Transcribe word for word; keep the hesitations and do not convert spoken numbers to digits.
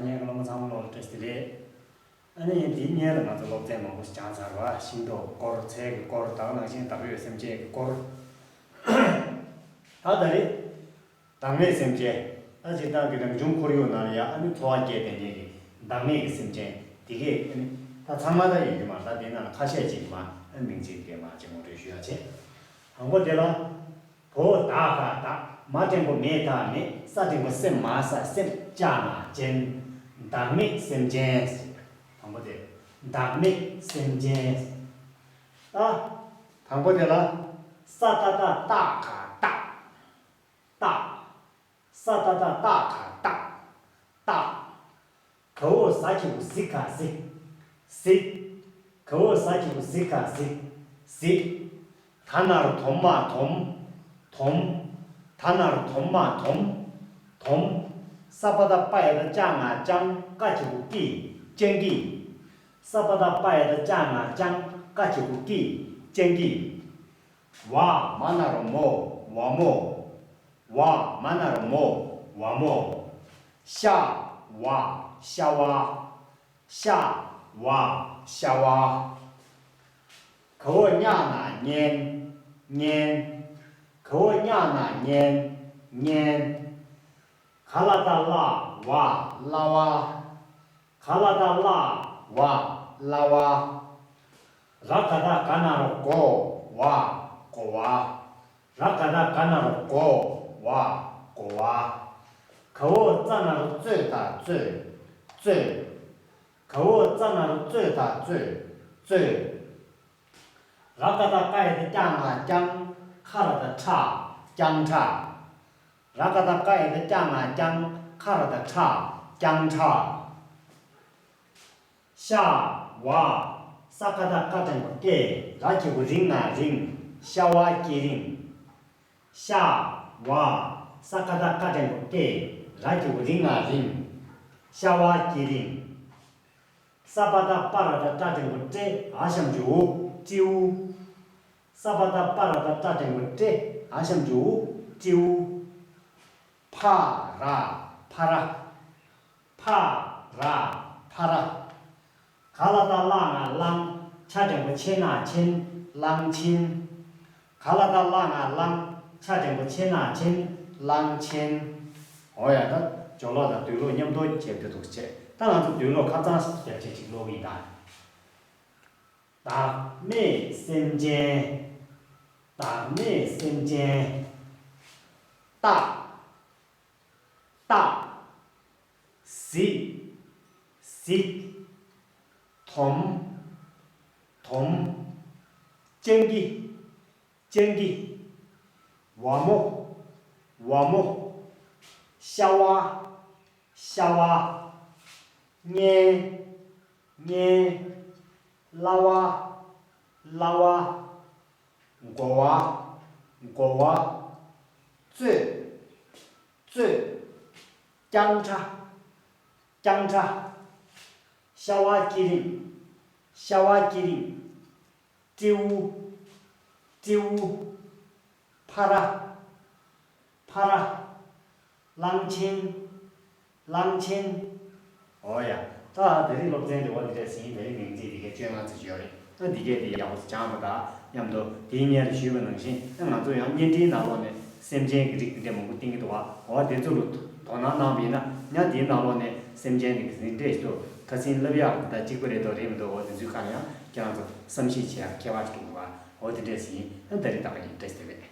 ཉན་གྱི་སློབ་མ་ཚང་མ་ལོག་ལ་བཀྲ་ཤིས་བདེ་ལེགས། ཨ་ནི་འདིའི་སྔོན་ལ་ང་ཚོ་སློབ་ཚན་མང་པོ་ཞིག་སྦྱངས་ཚར་བ། ཤིང་ཏོག་སྐོར། ཚལ་གྱི་སྐོར། དག་སྣང་ཞེན་བདག་ཡོད་སེམས་ཅན་གྱི་སྐོར། ད་ད་རེས་བདག་མེད་སེམས་ཅན། ད་སྤྱིར་བཏང་གི་རང་བྱུང་ཁོར་ཡུག་ནང་ལ་ཡང་ཨ་ནི་འཚོ་བ་སྐྱེལ་བསྡད་མཁན་གྱི་བདག་མེད་ཀྱི་སེམས་ཅན་དེ་གས་ཨ་ནི་ད་ཚང་མ་ད་ཡོད་རྒྱུ་མ་རེད། ད་དེ་ནང་ལ་ཁ་ཤས་ཅིག་མ་ཨ་ནི་མིང་ཚིག་དེ་གས་མ་ཅིག་ངོ་སྤྲོད་ཞུ་ཡ་བྱེད། དང་པོ་དེ་ལ། བ་འོག་བདག་ག་བདག་མ་འགྲེང་བུ་མེ་ད་མེད། ས་འགྲེང་བུ་སེ་མ་ས་སེམས། ཅ་ན་ཅན། བདག་མེད་སེམས་ཅན། དང་པོ་དེ། བདག་མེད་སེམས་ཅན། ད། དང་པོ་དེ་ལ། ས་ཏ་བཏགས་སྟ་ག་སྟག་སྟག་ས་ཏ་བཏགས་སྟ་ག་སྟག་སྟག་ག་འོག་ཟ་གི་གུ་ཟི་ག་གཟིག་གཟིག་ག་འོག་ཟ་གི་གུ་ཟི་ག་གཟིག་གཟིག་ད་ན་རོ་དོ་མ་དོམ། དོམ། ད་ན་རོ་དོ་མ་དོམ། དོམ། ས་པ་བཏགས་སྤ་ཡ་བཏགས་སྤྱ་ང་སྤྱང་། ཀ་གི་གུ་ཀི། སྤྱང་ཀི་ས་པ་བཏགས་སྤ་ཡ་བཏགས་སྤྱ་ང་སྤྱང་། ཀ་གི་གུ་ཀི། སྤྱང་ཀི་བ་མ་ན་རོ་མོ། བ་མོ། བ་མ་ན་རོ་མོ། བ་མོ། ཤ་བ། ཤ་བ། ཤ་བ། ཤ་བ། ག་འོག་ཉ་ན་ཉན། ཉན། ག་འོག་ཉ་ན་ཉན། ཉན། ག་ལ་བཏགས་གླ་བ། གླ་བ། ག་ལ་བཏགས་གླ་བ། གླ་བ། ར་ག་བཏགས་ག་ན་རོ་གོ། བ། གོ་བ། ར་ག་བཏགས་ག་ན་རོ་གོ། བ། གོ་བ། ག་འོག་ཙ་ན་རོ་ཙོ་ད་ཙོད། ཙོད། ག་འོག་ཙ་ན་རོ་ཙོ་ད་ཙོད། ཙོད། ར་ག་བཏགས་རྐ་ཡ་བཏགས་རྐྱ་ང་རྐྱང་། ཁ་ར་བཏགས་ཁྲ། རྐྱང་ཁྲ། ར་ག་བཏགས་རྐ་ཡ་བཏགས་རྐྱ་ང་རྐྱང་། ཁ་ར་བཏགས་ཁྲ། རྐྱང་ཁྲ། ཤ་བ། ས་ཀ་བཏགས་སྐ་འགྲེང་བུ་སྐེ། ར་གི་གུ་རི་ང་རིང་། ཤ་བ་སྐེ་རིང་། ཤ་བ། ས་ཀ་བཏགས་སྐ་འགྲེང་བུ་སྐེ། ར་གི་གུ་རི་ང་རིང་། ཤ་བ་སྐེ་རིང་། ས་པ་བཏགས་སྤ་ར་བཏགས་སྤྲ་འགྲེང་བུ་སྤྲེ། འ་ཞབས་ཀྱུ་འུ། སྤྲེའུ། ས་པ་བཏགས་སྤ་ར་བཏགས་སྤྲ་འགྲེང་བུ་སྤྲེ། འ་ཞབས་ཀྱུ་འུ། སྤྲེའུ། ཕ་ར། ཕ་ར། ཕ་ར། ཕ་ར། ག་ལ་བཏགས་གླ་ང་གླང་། ཆ་འགྲེང་བུ་ཆེ་ན་ཆེན། གླང་ཆེན། ག་ལ་བཏགས་གླ་ང་གླང་། ཆ་འགྲེང་བུ་ཆེ་ན་ཆེན། གླང་ཆེན། འོ་ཡ། ད་སྦྱོར་ཀློག་དང་འདོན་ཀློག་མཉམ་དུ་བྱས་ཏེ་འདུག་བྱས། ད་ང་ཚོ་འདོན་ཀློག་ཁ་སང་ཞིག་རྒྱབ་བྱས་ཅིག་ཀློག་གི་ཡིན་ད། བདག་མེད་སེམས་ཅན། བདག་མེད་སེམས་ཅན། སྟག་སྟག་གཟིག་གཟིག་དོམ། དོམ། སྤྱང་ཀི། སྤྱང་ཀི། བ་མོ། བ་མོ། ཤ་བ། ཤ་བ། སྔས། སྔས། གླ་བ། གླ་བ། དགོ་བ། དགོ་བ། ཙོད། ཙོད། རྐྱང་ཁྲ། རྐྱང་ཁྲ། ཤ་བ་སྐེ་རིང་། ཤ་བ་སྐེ་རིང་། སྤྲེའུ། སྤྲེའུ། ཕ་ར། ཕ་ར། གླང་ཆེན། གླང་ཆེན། འོ་ཡ། ད་དེ་རིང་སློབ་ཚན་དེ་བ་འདི་འདྲས་ཟིན། དེ་རིང་མིང་ཚིག་འདི་གའི་བཅོ་ལྔ་ཙམ་ཡོད་རེད། ད་འདི་གའི་དེ་ཡག་པོ་སྦྱངས་པ་དང་མཉམ་དུ་དེའི་སྔོན་ལ་ཞུས་པ་ནང་བཞིན། ད་ང་ཚོ་ཡང་བརྙན་འཕྲིན་ནང་ལོགས་ནས་སེམས་ཅན་གྱི་རིགས་འདི་འདྲས་མང་པོ་བསྟན་གྱི་འདུག་བ། འོ་དེ་ཚོ་ལ་དོ་སྣང་གནང་བ་ཡིན་ན། ཡང་དེའི་ནང་ལོགས་ནས་སེམས་ཅན་འདི་གི་ཟིན་འདྲས་ཞིག་འདུག་ཁ་སང་ལབ་ཡག་ད་གཅིག་པ་རེད་འདུག་རེད་མི་འདུག་འོ་དེ་ཚོའི་སྒང་ལ་ཡང་ཁྱེད་རང་ཚོ་བསམ་གཞིག་བྱེད་ཡག་ཁྱད་པར་ཅིག་འདུག་བ། འོ་དེ་འདྲས་ཟིན། ད་དེ་རིང་ད་ག་ཡིན། བཀྲ་ཤིས་བདེ་ལེགས།